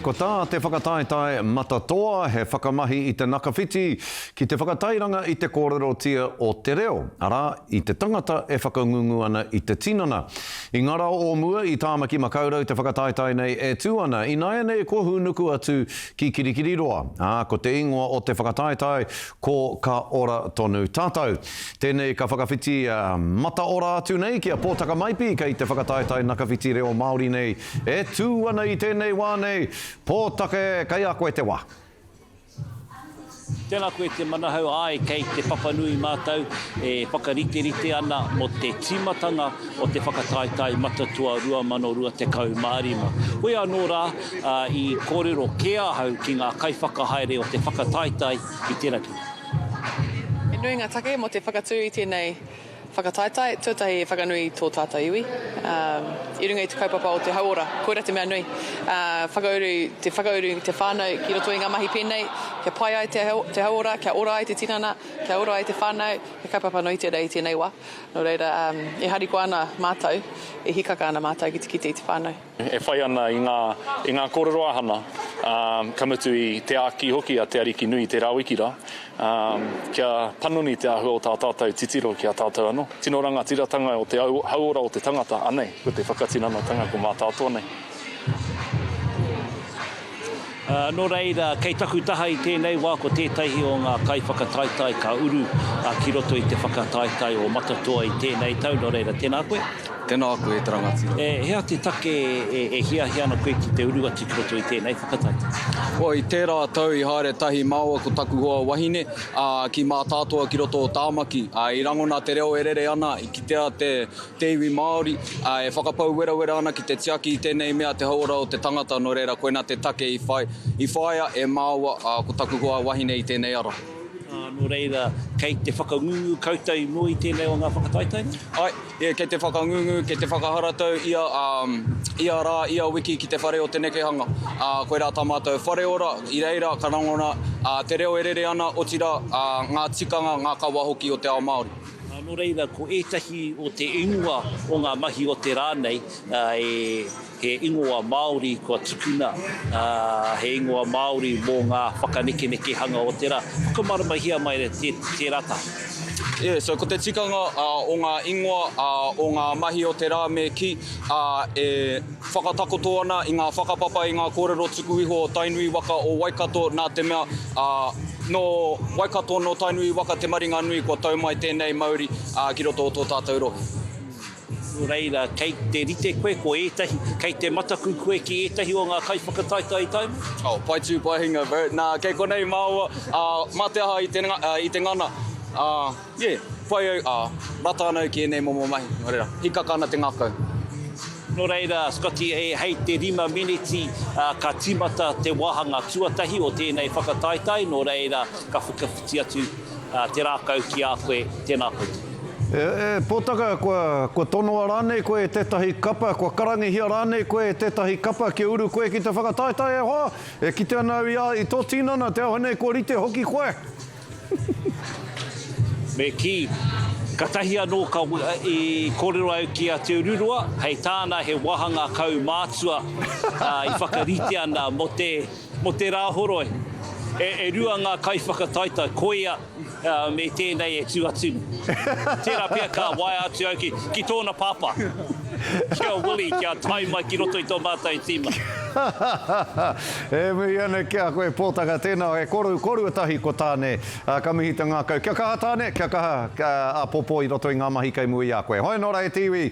Ko tā te whakataetae Matatoa he whakamahi i te nakawhiti ki te whakatairanga i te kōrerotia o te reo, arā, i te tangata e whakangungu ana i te tinana. I ngā rā o mua i Tāmaki Makaurau te whakataetae nei e tū ana, ināianei kua hūnuku atu ki Kirikiriroa, ā, ko te ingoa o te whakataetae ko Ka Ora Tonu Tātou. Tēnei ka whakawhiti mataora atu nei ki a Pōtaka Maipi kei te whakataetae nakawhiti reo Māori nei E tū ana i tēnei wā nei, Pōtaka e, kei a koe te wā. Tēnā koe Te Manahau, āe kei te papanui mātou e whakariterite ana mō te tīmatanga o te whakataetae Matatoa 2025. Hoi anō rā, i kōrero kē ahau ki ngā kaiwhakahaere o te whakataetae i te rangi. He nui ngā take mō te whakatū i tēnei Whakataetae, tuatahi e whakanui i tō tātou iwi, i runga i te kaupapa o te hauora, koira te mea nui. Whakauru, te whakauru i te whānau ki roto i ngā mahi pēnei, kia pai ai te hauora, kia ora ai te tinana, kia ora ai te whānau, he kaupapa nui tērā i tēnei wā. Nō reira, e harikoa ana mātou, e hīkaka ana mātou ki te kite i te whānau. E whai ana i ngā, i ngā kōrero a Hana, ā, ka mutu i te āki hoki a Te Ariki Nui i tērā wiki rā, ā, kia panoni te āhua o tā tātou titiro ki a tātou anō. Tino rangatiratanga o te hauora o te tangata, anei, ko te whakatinanatanga ko Mātātoa nei. Nō reira, kei taku taha i tēnei wā ko tētahi o ngā kaiwhakataetae ka uru ki roto i te whakataetae o Matatoa i tēnei tau, nō reira, tēnā koe. Tēnā koe e te rangatira. He aha te take e hiahia ana koe ki te uru atu ki roto i tēnei whakataetae? Well, i tērā tau i haere tahi māua ko taku hoa wahine, ā, ki Mātātoa ki roto o Tāmaki. Ā, i rangona te reo e rere ana, i kitea te, te iwi Māori, ā, e whakapau werawera ana ki te tiaki i tēnei mea te hauora o te tangata, nō reira koinā te take i whai, i whāia e māua, ā, ko taku hoa wahine i tēnei ara. Ā, nō reira, kei te whakangungu koutou i mua i tēnei o ngā whakataetae nei? Āe, yeah, kei te whakangungu, kei te whakaharatau ia, ā, ia rā, ia wiki ki te whare o te nekehanga. Ā, koirā tā mātou whare ora, i reira ka rangona, ā, te reo e rere ana, otirā, ā, ngā tikanga, ngā kawa hoki o te ao Māori. Nō reira, ko ētahi o te ingoa o ngā mahi o te rā nei, he ingoa Māori kua tukuna, he ingoa Māori mō ngā whakanekenekehanga o te rā. Whakamāramahia mai tērā taha. Yeah, so ko te tikanga o ngā ingoa o ngā mahi o te rā me kī, e whakatakoto ana i ngā whakapapa i ngā kōrero tuku iho o Tainui waka o Waikato nā te mea, nō Waikato, nō Tainui waka te maringa nui kua tau mai tēnei mauri ki roto o tō tātou rohe. Nō reira, kei te rite koe ko ētahi, kei te mataku koe ki ētahi o ngā kaiwhakataetae i tae mai? Oh, pai tū, pai hinga, bro. Nā, kei konei māua, ā, mā te aha i te, i te ngana, ā, yeah, pai au, ā, rata ana au ki ēnei momo mahi, nō reira, hīkaka ana te ngākau. Nō reira, Scotty, hei te rima meneti ka tīmata te wāhanga tuatahi o tēnei whakataetae, nō reira, ka whakawhiti atu te rākau ki a koe, tēnā koutou. E Potaka, kua, kua tonoa rānei koe e tētahi kapa, kua karangahia rānei koe e tētahi kapa kia uru koe ki te whakataetae e hoa? E kite ana au i a, i tō tinana, te aho nei kua rite hoki koe. Me kī, katahi anō ka i kōrero au ki a Te Ururoa, hei tāna he wāhanga kaumātua i whakarite ana mō te, mō te Rāhoroi. E, e rua ngā kaiwhakataetae, koia me tēnei e tū atu nei. Tērā pea ka waea atu au ki, ki tōna pāpā, ki a Willie, kia tae mai ki roto i tō mātou tīma. E mihi ana ki a koe Pōtaka, tēnā e koru, korua tahi ko Tāne, ka mihi te ngākau. Kia kaha Tāne, kia kaha āpōpō i roto i ngā mahi kei mua i a koe. Hoi anō rā e te iwi.